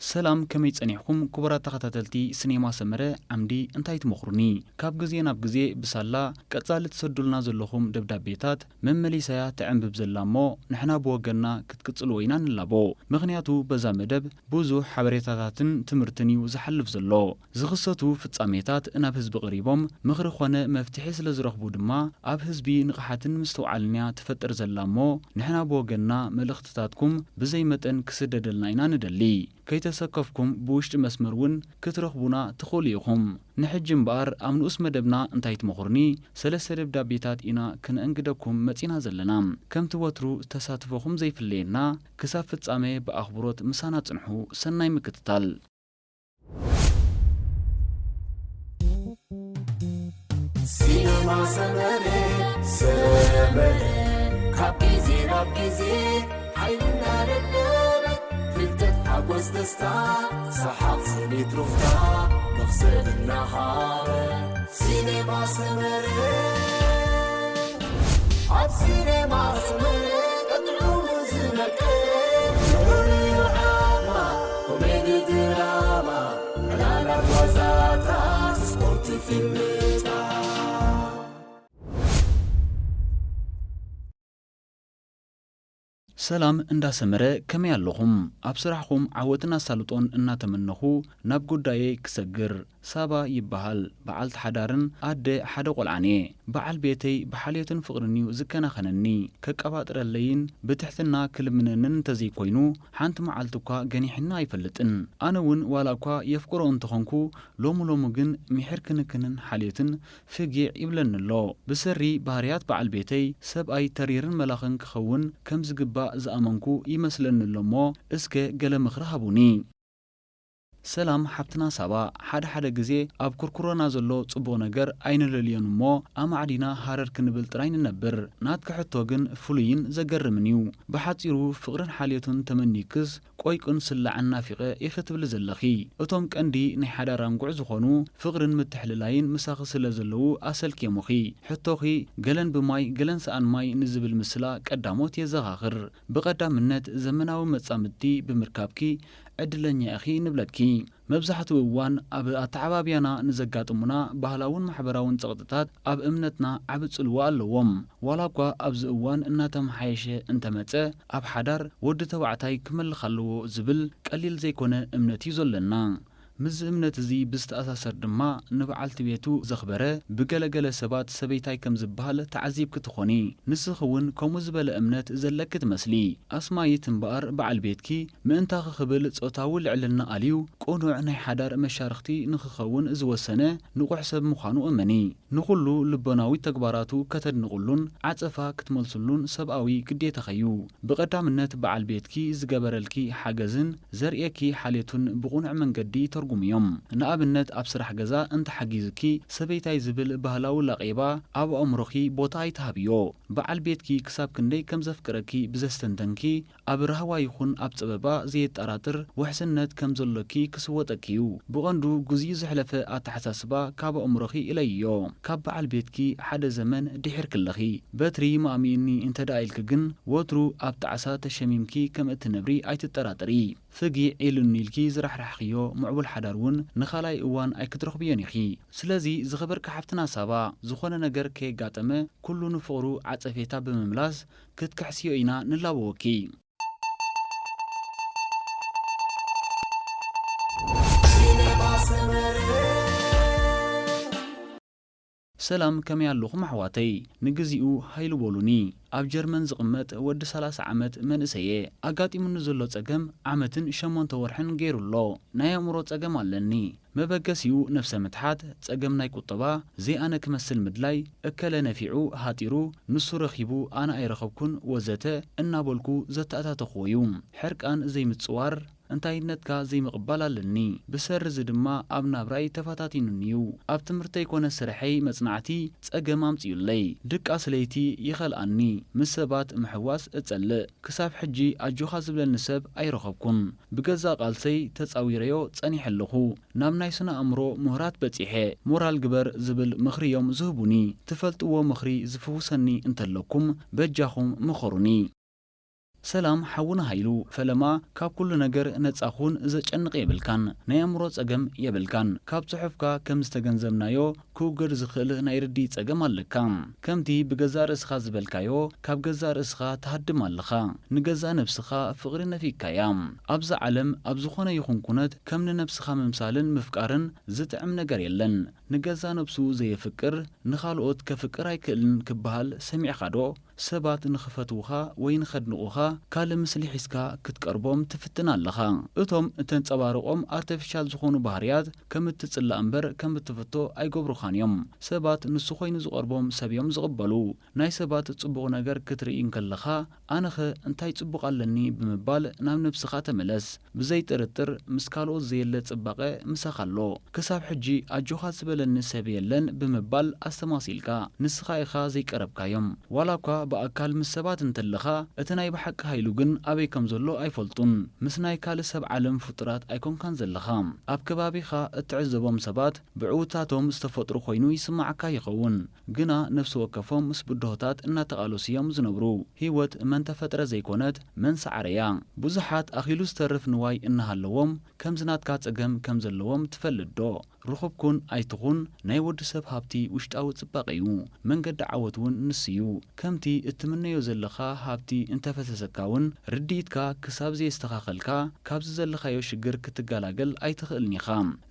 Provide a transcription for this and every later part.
ሰላም፣ ከመይ ጸኒሕኩም ክቡራት ተኸታተልቲ ስኔማ ሰመረ ዓምዲ እንታይ ትመኽሩኒ? ካብ ግዜ ናብ ግዜ ብሳላ ቀጻሊ ትሰዱልና ዘለኹም ደብዳቤታት መመሊሳያ ተዕንብብ ዘላ እሞ ንሕና ብወገንና ክትቅጽልዎ ኢና ንላቦ። ምኽንያቱ በዛ መደብ ብዙሕ ሓበሬታታትን ትምህርትን እዩ ዝሓልፍ ዘሎ። ዝኽሰቱ ፍጻሜታት ናብ ህዝቢ ቀሪቦም ምኽሪ ኾነ መፍትሒ ስለ ዝረኽቡ ድማ ኣብ ህዝቢ ንቕሓትን ምስትውዓልን እያ ትፈጥር ዘላ እሞ ንሕና ብወገንና መልእኽትታትኩም ብዘይ መጠን ክስደደልና ኢና ንደሊ። ከይተሰከፍኩም ብውሽጢ መስመር እውን ክትረኽቡና ትኽእሉ ኢኹም። ንሕጂ እምበኣር ኣብ ንኡስ መደብና እንታይ ትመኽሩኒ ሰለስተ ደብዳቤታት ኢና ክነእንግደኩም መጺና ዘለና። ከምቲ ወትሩ ተሳትፎኹም ዘይፍለየና ክሳብ ፍጻሜ ብኣኽብሮት ምሳና ጽንሑ። ሰናይ ምክትታል። ሲነማ ሰመረ ሰመረ ካብ ግዜ ናብ ግዜ ሓይልና ደለበ ፍልጠት ሓጎስ ደስታ ሰሓቕ ስኒት ሩፍታ መኽሰብ እናሃበ ሲነማ ሰመረ ኣብ ሲነማ ሰመረ ቀጥዑ ዝነቀ ኮሜዲ ድራማ ዕላላት ዋዛታት ስፖርት ፊልምታት ሰላም እንዳሰመረ ከመይ ኣለኹም? ኣብ ስራሕኹም ዓወትን ኣሳልጦን እናተመነኹ ናብ ጉዳየይ ክሰግር። ሳባ ይበሃል። በዓልቲ ሓዳርን ኣደ ሓደ ቆልዓን እየ። በዓል ቤተይ ብሓልዮትን ፍቕርን እዩ ዝከናኸነኒ። ከቀባጥረለይን ብትሕትና ክልምነንን እንተዘይኮይኑ ሓንቲ መዓልቲ እኳ ገኒሕኒ ኣይፈልጥን። ኣነ እውን ዋላ እኳ የፍቅሮ እንተኾንኩ ሎሚ ሎሚ ግን ምሒር ክንክንን ሓልዮትን ፍጊዕ ይብለኒ ኣሎ። ብሰሪ ባህርያት በዓል ቤተይ ሰብኣይ ተሪርን መላኽን ክኸውን ከም ዝግባእ ዝኣመንኩ ይመስለኒ ኣሎ እሞ እስከ ገለ ምኽሪ ሃቡኒ። ሰላም ሓብትና ሳባ፣ ሓደ ሓደ ግዜ ኣብ ኩርኩሮና ዘሎ ጽቡቕ ነገር ኣይንለልዮን እሞ ኣማዕዲና ሃረር ክንብል ጥራይ ንነብር። ናትኪ ሕቶ ግን ፍሉይን ዘገርምን እዩ። ብሓጺሩ ፍቕርን ሓልዮትን ተመኒክስ ቆይቁን ስላዕን ናፊቐ ኢኺ ትብሊ ዘለኺ። እቶም ቀንዲ ናይ ሓዳር ኣንጉዕ ዝኾኑ ፍቕርን ምትሕልላይን ምሳኺ ስለ ዘለዉ ኣሰልኪ እዮምኺ። ሕቶኺ ገለን ብማይ ገለን ሰኣን ማይ ንዝብል ምስላ ቀዳሞት የዘኻኽር። ብቐዳምነት ዘመናዊ መጻምድቲ ብምርካብኪ ዕድለኛ ኢኺ ንብለኪ። መብዛሕትኡ እዋን ኣብ ኣተዓባብያና ንዘጋጥሙና ባህላውን ማሕበራውን ጸቕጥታት ኣብ እምነትና ዓቢ ጽልዋ ኣለዎም። ዋላ እኳ ኣብዚ እዋን እናተመሓየሸ እንተመጸ፣ ኣብ ሓዳር ወዲ ተባዕታይ ክመልኽ ኣለዎ ዝብል ቀሊል ዘይኮነ እምነት እዩ ዘለና። ምስዚ እምነት እዚ ብዝተኣሳሰር ድማ ንበዓልቲ ቤቱ ዘኽበረ ብገለገለ ሰባት ሰበይታይ ከም ዝበሃል ተዓዚብኪ ትኾኒ። ንስኺ እውን ከምኡ ዝበለ እምነት ዘለኪ ትመስሊ። ኣስማይት እምበኣር በዓል ቤትኪ ምእንታኺ ክብል ጾታዊ ልዕልና ኣልዩ ቅኑዕ ናይ ሓዳር መሻርኽቲ ንኽኸውን ዝወሰነ ንቑሕ ሰብ ምዃኑ እመኒ። ንኹሉ ልቦናዊ ተግባራቱ ከተድንቕሉን ዓጸፋ ክትመልስሉን ሰብኣዊ ግዴታኺ እዩ። ብቐዳምነት በዓል ቤትኪ ዝገበረልኪ ሓገዝን ዘርእየኪ ሓልዮቱን ብቕኑዕ መንገዲ ተርጉምዮም። ንኣብነት ኣብ ስራሕ ገዛ እንተሓጊዙኪ ሰበይታይ ዝብል ባህላዊ ላቄባ ኣብ ኣእምሮኺ ቦታ ኣይትሃብዮ። በዓል ቤትኪ ክሳብ ክንደይ ከም ዘፍቅረኪ ብዘስተንተንኪ ኣብ ራህዋ ይኹን ኣብ ጸበባ ዘየጠራጥር ውሕስነት ከም ዘሎኪ ክስወጠኪ እዩ። ብቐንዱ ግዚኡ ዘሕለፈ ኣተሓሳስባ ካብ ኣእምሮኺ እለይዮ። ካብ በዓል ቤትኪ ሓደ ዘመን ድሒርኪ ኣለኺ። በትሪ ማእሚኡኒ እንተ ደኣ ኢልኪ ግን ወትሩ ኣብ ጣዕሳ ተሸሚምኪ ከም እትነብሪ ኣይትጠራጠሪ። ፍጊዕ ኢሉኒ ኢልኪ ዝራሕራሕክዮ ምዕቡል ሓዳር እውን ንኻልኣይ እዋን ኣይክትረኽብዮን ኢኺ። ስለዚ ዝኸበርኪ ሓፍትና ሳባ፣ ዝኾነ ነገር ከየጋጠመ ኩሉ ንፍቕሩ ዓጸፌታ ብምምላስ ክትክሕስዮ ኢና ንላበወኪ። ሰላም ከመይ ኣለኹም ኣሕዋተይ? ንግዚኡ ሃይሉ በሉኒ። ኣብ ጀርመን ዝቕመጥ ወዲ ሰላሳ ዓመት መንእሰየ። ኣጋጢሙኒ ዘሎ ጸገም ዓመትን ሸሞንተ ወርሕን ገይሩ ኣሎ። ናይ ኣእምሮ ጸገም ኣለኒ። መበገሲኡ ነብሰ ምትሓት፣ ጸገም ናይ ቁጠባ፣ ዘይኣነ ክመስል ምድላይ፣ እከለ ነፊዑ፣ ሃጢሩ፣ ንሱ ረኺቡ ኣነ ኣይረኸብኩን ወዘተ እናበልኩ ዘተኣታተኽዎ እዩ። ሕርቃን ዘይምጽዋር፣ እንታይነትካ ዘይምቕባል ኣለኒ። ብሰሪ እዚ ድማ ኣብ ናብራይ ተፈታቲኑኒ እዩ። ኣብ ትምህርተይ ኮነ ስርሐይ መጽናዕቲ ጸገም ኣምጺኡለይ። ድቃስ ለይቲ ይኸልኣኒ። ምስ ሰባት ምሕዋስ እጸልእ። ክሳብ ሕጂ ኣጆኻ ዝብለኒ ሰብ ኣይረኸብኩን። ብገዛእ ቃልሰይ ተጻዊረዮ ጸኒሐ ኣለኹ። ናብ ናይ ስነ ኣእምሮ ምሁራት በጺሐ። ሞራል ግበር ዝብል ምኽሪ እዮም ዝህቡኒ። ትፈልጥዎ ምኽሪ ዝፍውሰኒ እንተለኩም በጃኹም ምኸሩኒ። ሰላም ሓውና ሃይሉ፣ ፈለማ ካብ ኩሉ ነገር ነጻ ኩን፣ ዘጨንቕ የብልካን፣ ናይ ኣእምሮ ጸገም የብልካን። ካብ ጽሑፍካ ከም ዝተገንዘብናዮ ክውገድ ዝኽእል ናይ ርድኢት ጸገም ኣለካ። ከምቲ ብገዛእ ርእስኻ ዝበልካዮ፣ ካብ ገዛእ ርእስኻ ትሃድም ኣለኻ። ንገዛእ ነብስኻ ፍቕሪ ነፊግካያ። ኣብዛ ዓለም ኣብ ዝኾነ ይኹን ኩነት ከም ንነብስኻ ምምሳልን ምፍቃርን ዝጥዕም ነገር የለን። ንገዛእ ነብሱ ዘየፍቅር ንኻልኦት ከፍቅር ኣይክእልን ክበሃል ሰሚዕኻዶ? ሰባት ንኽፈትዉኻ ወይ ንኸድንቑኻ ካልእ ምስሊ ሒዝካ ክትቀርቦም ትፍትን ኣለኻ። እቶም እተንጸባርቖም ኣርተፊሻል ዝኾኑ ባህርያት ከም እትጽላእ እምበር ከም እትፍቶ ኣይገብሩኻን እዮም። ሰባት ንሱ ኮይኑ ዝቐርቦም ሰብ እዮም ዝቕበሉ። ናይ ሰባት ጽቡቕ ነገር ክትርኢ እንከለኻ፣ ኣነኸ እንታይ ጽቡቕ ኣለኒ ብምባል ናብ ነብስኻ ተመለስ። ብዘይ ጥርጥር ምስ ካልኦት ዘየለ ጽባቐ ምሳኻ ኣሎ። ክሳብ ሕጂ ኣጆኻ ዝበለኒ ሰብ የለን ብምባል ኣስተማሲልካ፣ ንስኻ ኢኻ ዘይቀረብካዮም። ዋላ እኳ ብኣካል ምስ ሰባት እንተለኻ፣ እቲ ናይ ብሓቂ ሃይሉ ግን ኣበይ ከም ዘሎ ኣይፈልጡን። ምስ ናይ ካልእ ሰብ ዓለም ፍጡራት ኣይኮንካን ዘለኻ። ኣብ ከባቢኻ እትዕዘቦም ሰባት ብዕውታቶም ዝተፈጥሩ ኮይኑ ይስምዓካ ይኸውን። ግና ነፍሲ ወከፎም ምስ ብድሆታት እናተቓለሱ እዮም ዝነብሩ። ህይወት መን ተፈጥረ ዘይኮነት፣ መን ሰዓረያ። ብዙሓት ኣኺሉ ዝተርፍ ንዋይ እናሃለዎም፣ ከምዚ ናትካ ጸገም ከም ዘለዎም ትፈልጥ ዶ? ርኹብ ኩን ኣይትኹን፣ ናይ ወዲ ሰብ ሃብቲ ውሽጣዊ ጽባቐ እዩ። መንገዲ ዓወት እውን ንሱ እዩ። ከምቲ እትምነዮ ዘለኻ ሃብቲ እንተፈሰሰካ እውን፣ ርድኢትካ ክሳብ ዘየስተኻኸልካ፣ ካብዚ ዘለኻዮ ሽግር ክትገላገል ኣይትኽእልን ኢኻ።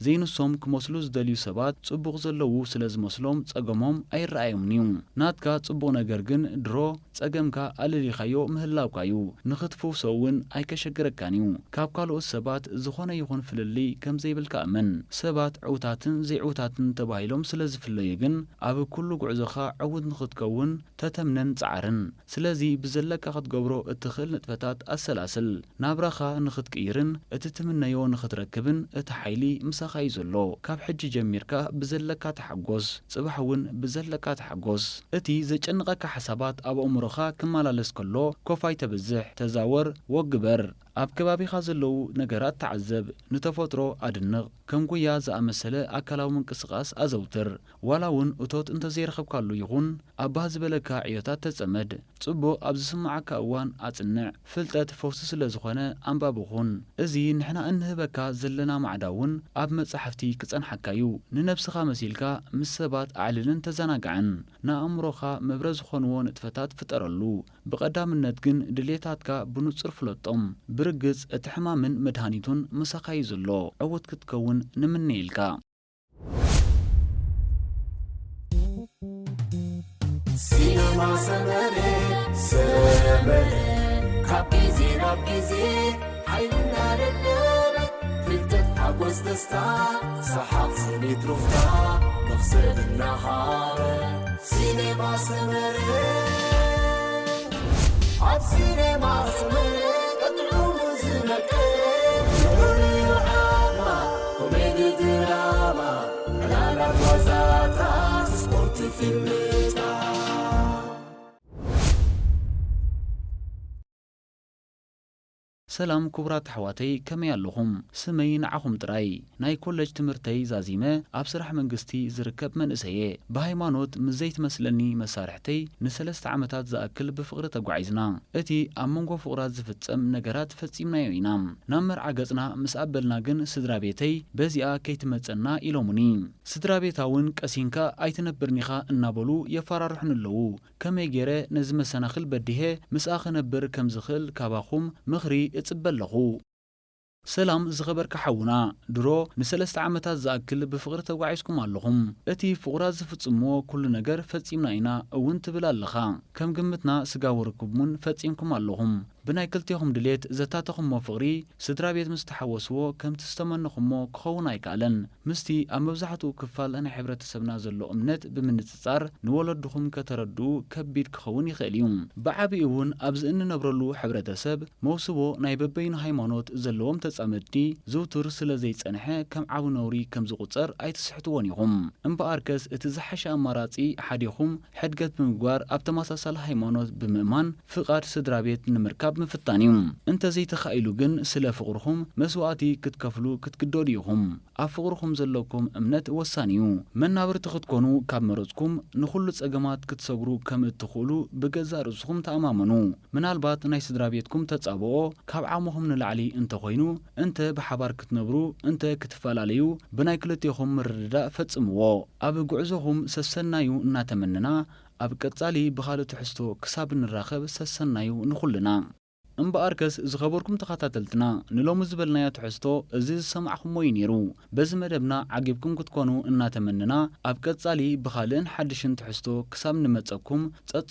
ዘይንሶም ክመስሉ ዝደልዩ ሰባት፣ ጽቡቕ ዘለዉ ስለ ዝመስሎም ጸገሞም ኣይረኣዮምን እዩ። ናትካ ጽቡቕ ነገር ግን ድሮ ጸገምካ ኣለሊኻዮ ምህላውካ እዩ። ንኽትፍውሶ እውን ኣይከሸግረካን እዩ። ካብ ካልኦት ሰባት ዝኾነ ይኹን ፍልልይ ከም ዘይብልካ እመን። ሰባት ዕውታትን ዘይዕውታትን ተባሂሎም ስለ ዝፍለዩ ግን፣ ኣብ ኩሉ ጉዕዞኻ ዕዉት ንኽትከውን ተተምነን ጸዓርን። ስለዚ ብዘለካ ክትገብሮ እትኽእል ንጥፈታት ኣሰላስል። ናብራኻ ንኽትቅይርን እቲ ትምነዮ ንኽትረክብን እቲ ሓይሊ ምሳኻ እዩ ዘሎ። ካብ ሕጂ ጀሚርካ ብዘለካ ተሓጎስ። ጽባሕ እውን ብዘለካ ተሓጎስ። እቲ ዘጨንቐካ ሓሳባት ኣብ ኣእምሮኻ ክመላለስ ከሎ፣ ኮፍ ኣይተብዝሕ፣ ተዛወር፣ ወክ ግበር። ኣብ ከባቢኻ ዘለዉ ነገራት ተዓዘብ፣ ንተፈጥሮ ኣድንቕ፣ ከም ጉያ ዝኣመሰለ ኣካላዊ ምንቅስቓስ ኣዘውትር። ዋላ እውን እቶት እንተዘይረኸብካሉ ይኹን፣ ኣብ ባህ ዝበለካ ዕዮታት ተጸመድ። ጽቡቕ ኣብ ዝስምዓካ እዋን ኣጽንዕ። ፍልጠት ፈውሲ ስለ ዝኾነ ኣንባቢ ኩን። እዚ ንሕና እንህበካ ዘለና ማዕዳ እውን ኣብ መጻሕፍቲ ክጸንሓካ እዩ። ንነብስኻ መሲልካ ምስ ሰባት ኣዕልልን ተዘናግዕን። ንኣእምሮኻ መብረ ዝኾንዎ ንጥፈታት ፍጠረሉ። ብቐዳምነት ግን ድልየታትካ ብንጹር ፍለጦም። ብርግጽ እቲ ሕማምን መድሃኒቱን ምሳኻ እዩ ዘሎ። ዕዉት ክትከውን ንምነየልካ። ሲነማ ሰመረ ሰመረ ካብ ግዜ ናብ ግዜ ሓይልና ደደበ ፍልጠት ሓጎስ ደስታ ሰሓቕ ስኒት ሩፍታ መኽሰብ እናሃበ ሲነማ ሰመረ ኣብ ሲነማ ሰመረ ቀጥዑ ዝነቀ ልዑል ዓማ ኮሜዲ ድራማ ዕላላት ዋዛታት ስፖርት ፊልምታት ሰላም ክቡራት ኣሕዋተይ፣ ከመይ ኣለኹም? ስመይ ንዓኹም ጥራይ። ናይ ኮለጅ ትምህርተይ ዛዚመ ኣብ ስራሕ መንግስቲ ዝርከብ መንእሰየ። ብሃይማኖት ምስ ዘይትመስለኒ መሳርሕተይ ንሰለስተ ዓመታት ዝኣክል ብፍቕሪ ተጓዒዝና። እቲ ኣብ መንጎ ፍቑራት ዝፍጸም ነገራት ፈጺምናዮ ኢና። ናብ መርዓ ገጽና ምስ ኣበልና ግን ስድራ ቤተይ በዚኣ ከይትመጸና ኢሎሙኒ። ስድራ ቤታ እውን ቀሲንካ ኣይትነብርን ኢኻ እናበሉ የፈራርሑኒ ኣለዉ። ከመይ ገይረ ነዚ መሰናኽል በዲሀ ምስኣ ክነብር ከም ዝኽእል ካባኹም ምኽሪ እጽበ ኣለኹ። ሰላም ዝኸበርካ ሓውና፣ ድሮ ንሰለስተ ዓመታት ዝኣክል ብፍቕሪ ተጓዒዝኩም ኣለኹም። እቲ ፍቑራት ዝፍጽምዎ ኩሉ ነገር ፈጺምና ኢና እውን ትብል ኣለኻ። ከም ግምትና ስጋዊ ርክብ እውን ፈጺምኩም ኣለኹም። ብናይ ክልቴኹም ድሌት ዘታተኹሞ ፍቕሪ ስድራ ቤት ምስ ተሓወስዎ ከምቲ ዝተመነኹሞ ክኸውን ኣይከኣለን። ምስቲ ኣብ መብዛሕትኡ ክፋል ናይ ሕብረተሰብና ዘሎ እምነት ብምንጽጻር ንወለድኹም ከተረድኡ ከቢድ ክኸውን ይኽእል እዩ። ብዓቢኡ እውን ኣብዚ እንነብረሉ ሕብረተሰብ መውስቦ ናይ በበይኑ ሃይማኖት ዘለዎም ተጻመድቲ ዝውቱር ስለ ዘይጸንሐ ከም ዓቢ ነውሪ ከም ዝቑጸር ኣይትስሕትዎን ኢኹም። እምበኣርከስ እቲ ዝሓሸ ኣማራጺ ሓዲኹም ሕድገት ብምግባር ኣብ ተመሳሳሊ ሃይማኖት ብምእማን ፍቓድ ስድራ ቤት ንምርካብ ምፍታን እዩ። እንተዘይተኻኢሉ ግን ስለ ፍቕርኹም መስዋእቲ ክትከፍሉ ክትግደዱ ኢኹም። ኣብ ፍቕርኹም ዘለኩም እምነት ወሳኒ እዩ። መናብርቲ ክትኮኑ ካብ መረጽኩም ንኹሉ ጸገማት ክትሰግሩ ከም እትኽእሉ ብገዛእ ርእስኹም ተኣማመኑ። ምናልባት ናይ ስድራ ቤትኩም ተጻብኦ ካብ ዓቕምኹም ንላዕሊ እንተኾይኑ፣ እንተ ብሓባር ክትነብሩ፣ እንተ ክትፈላለዩ ብናይ ክልቴኹም ምርድዳእ ፈጽምዎ። ኣብ ጉዕዞኹም ሰሰናዩ እናተመነና፣ ኣብ ቀጻሊ ብኻልእ ትሕዝቶ ክሳብ ንራኸብ ሰሰናዩ ንኹልና። እምበኣርከስ ዝኸበርኩም ተኸታተልትና፣ ንሎሚ ዝበልናዮ ትሕዝቶ እዚ ዝሰማዕኹሞ እዩ ነይሩ። በዚ መደብና ዓጊብኩም ክትኮኑ እናተመነና፣ ኣብ ቀጻሊ ብኻልእን ሓድሽን ትሕዝቶ ክሳብ ንመጸኩም ጸጽ